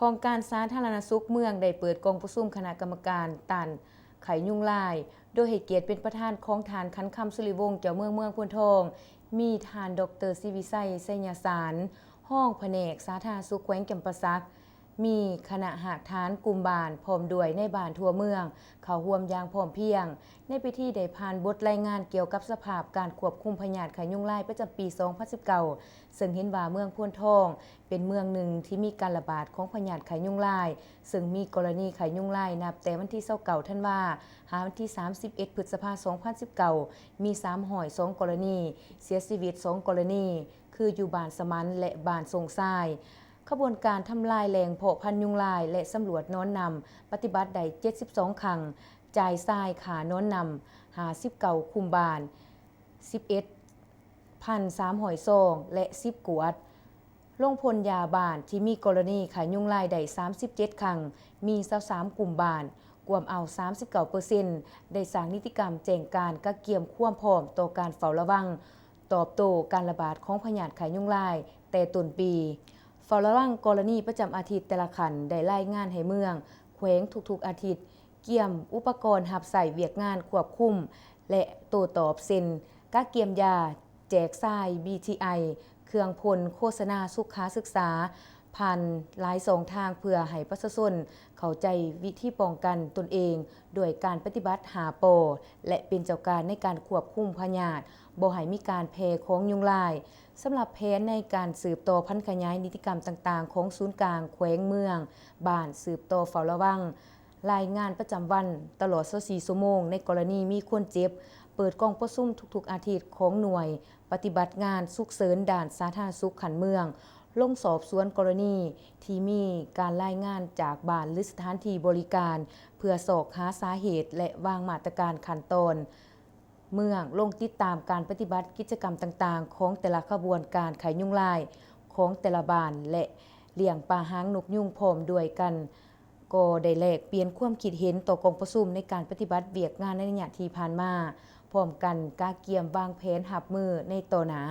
ຫ້ອງການສາທາລະນະສຸກເມືອງໄດ້ເປີດກອງປະຊຸມຄະນະກຳມະການຕ້ານໄຂ້ຍຸງລາຍ ໂດຍໃຫ້ກຽດເປັນປະທານຂອງທ່ານ ຂັນຄຳ ສຸລິວົງ ເຈົ້າເມືອງເມືອງໂພນທອງ, ມີທ່ານ ດອກເຕີ ສີວິໄຊ ໄຊຍະສານ ຮອງພະແນກສາທາລະນະສຸກແຂວງຈຳປາສັກ, ມີຄະນະຮາກຖານກຸ່ມບ້ານ ພ້ອມດ້ວຍນາຍບ້ານທົ່ວເມືອງ ເຂົ້າຮ່ວມຢ່າງພ້ອມພຽງ. ໃນພິທີໄດ້ຜ່ານບົດລາຍງານກ່ຽວກັບສະພາບການຄວບຄຸມພະຍາດໄຂ້ຍຸງລາຍປະຈຳປີສອງພັນສິບເກົ້າ ເຊິ່ງເຫັນວ່າເມືອງໂພນທອງເປັນເມືອງໜຶ່ງທີ່ມີການລະບາດຂອງພະຍາດໄຂ້ຍຸງລາຍ, ເຊິ່ງມີກໍລະນີໄຂ້ຍຸງລາຍນັບແຕ່ວັນທີຊາວເກົ້າທັນວາ ຫາວັນທີສາມສິບເອັດ ພຶດສະພາ ສອງພັນສິບເກົ້າ ມີສາມຮ້ອຍສອງກໍລະນີ, ເສຍຊີວິດສອງກໍລະນີ ຄືຢູ່ບ້ານສະໝັນ ແລະ ບ້ານຊົງຊາຍ. ຂະບວນການທຳລາຍແຫຼ່ງເພາະພັນຍຸງລາຍ ແລະ ສຳຫຼວດໜອນນ້ຳ ປະຕິບັດໄດ້ເຈັດສິບສອງຄັ້ງ, ຈ່າຍຊາຍຂ້າໜອນນ້ຳ ຫ້າສິບເກົ້າຄຸ້ມບ້ານ, ສິບເອັດພັນສາມຮ້ອຍຊອງ ແລະ ສິບກວດ. ລົງພົ່ນຢາບ້ານທີ່ມີກໍລະນີໄຂ້ຍຸງລາຍໄດ້ສາມສິບເຈັດຄັ້ງ, ມີຊາວສາມກຸ່ມບ້ານ, ກວມເອົາສາມສິບເກົ້າເປີເຊັນ, ໄດ້ສ້າງນິຕິກຳແຈ້ງການກະກຽມຄວາມພ້ອມຕໍ່ການເຝົ້າລະວັງ ຕອບໂຕ້ການລະບາດຂອງພະຍາດໄຂ້ຍຸງລາຍແຕ່ຕົ້ນປີ. ເຝົ້າລະວັງກໍລະນີປະຈຳອາທິດແຕ່ລະຂັ້ນ ໄດ້ລາຍງານໃຫ້ເມືອງ, ແຂວງທຸກໆອາທິດ, ກຽມອຸປະກອນຮັບໃຊ້ວຽກງານຄວບຄຸມ ແລະ ໂຕ້ຕອບ ເຊັ່ນ ກະກຽມຢາ, ແຈກຊາຍ ບີທີໄອ, ເຄື່ອງພົ່ນໂຄສະນາສຸຂາສຶກສາ ຜ່ານຫຼາຍຊ່ອງທາງ ເພື່ອໃຫ້ປະຊາຊົນເຂົ້າໃຈວິທີປ້ອງກັນຕົນເອງ ດ້ວຍການປະຕິບັດຫ້າ ປ ແລະ ເປັນເຈົ້າການໃນການຄວບຄຸມພະຍາດ ບໍ່ໃຫ້ມີການແຜ່ຂອງຍຸງລາຍ. ສຳລັບແຜນໃນການສືບຕໍ່ຜັນຂະຫຍາຍນິຕິກຳຕ່າງໆຂອງສູນກາງ, ແຂວງ, ເມືອງ, ບ້ານ, ສືບຕໍ່ເຝົ້າລະວັງ ລາຍງານປະຈຳວັນຕະຫຼອດຊາວສີ່ຊົ່ວໂມງ ໃນກໍລະນີມີຄົນເຈັບ, ເປີດກອງປະຊຸມທຸກໆອາທິດຂອງໜ່ວຍປະຕິບັດງານສຸກເສີນດ້ານສາທາລະນະສຸກຂັ້ນເມືອງ, ລົງສອບສວນກໍລະນີທີ່ມີການລາຍງານຈາກບ້ານ ຫຼື ສະຖານທີ່ບໍລິການ ເພື່ອຊອກຫາສາເຫດ ແລະ ວາງມາດຕະການຂັ້ນຕອນເມືອງ, ລົງຕິດຕາມການປະຕິບັດກິດຈະກຳຕ່າງໆຂອງແຕ່ລະຂະບວນການໄຂ້ຍຸງລາຍຂອງແຕ່ລະບ້ານ ແລະ ລ້ຽງປາຫາງນົກຍຸງພ້ອມດ້ວຍກັນ. ກໍໄດ້ແລກປ່ຽນຄວາມຄິດເຫັນຕໍ່ກອງປະຊຸມໃນການປະຕິບັດວຽກງານໃນໄລຍະທີ່ຜ່ານມາ, ພ້ອມກັນກະກຽມວາງແຜນຮັບມືໃນຕໍ່ໜ້າ.